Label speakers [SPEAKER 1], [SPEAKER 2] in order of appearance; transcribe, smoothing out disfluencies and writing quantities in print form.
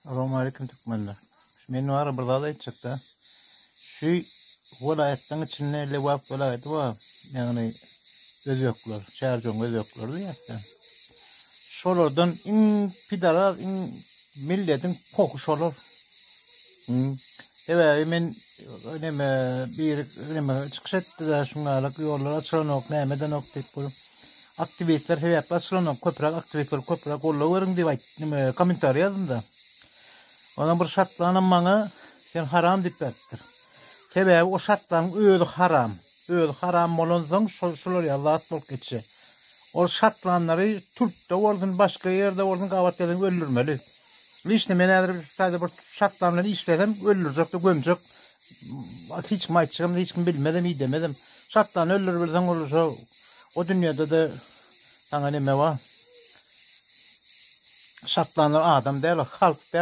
[SPEAKER 1] Salowmaleýkim türkmenler. Şu men bara bir zat aýtjakda. Şu welaýatlaryň içinde Lebap welaýaty bar. Ýagny özbekler, Çärjewiň özbekleri diýýäs-de. Şolardan iň pidaraz, iň milletiň pohy şolar. Hmm. Sebäbi men neme bir neme çykyş etdi-de şuňňalak ýollar açylanok, näme edenok diýip bu aktiwistler sebäpli açylanok, köpräk aktiwistler köpräk goldaw beriň diýip aýt, neme kommentariý ýazdym-da. Ondan bir şatlanam maňa sen haram diýip beripdir. Sebäbi o şatlanyň özi haram. Özi haram bolansoň şol şular ýaly zat bolup geçýär. Ol şatlanlary türkde bolsun, başga ýerde bolsun gabat gelseň öldürmeli. Liçno men häzir şu taýda bir şatlan bilen işlesem öldürjek-de gömjek. Hiç kim aýtjagam hiç kim bilmezem, idemezem. Şatlany öldüribilseň ol şo o dünýede-de saňa neme bar. Şatlanlar adam däl, halk däl.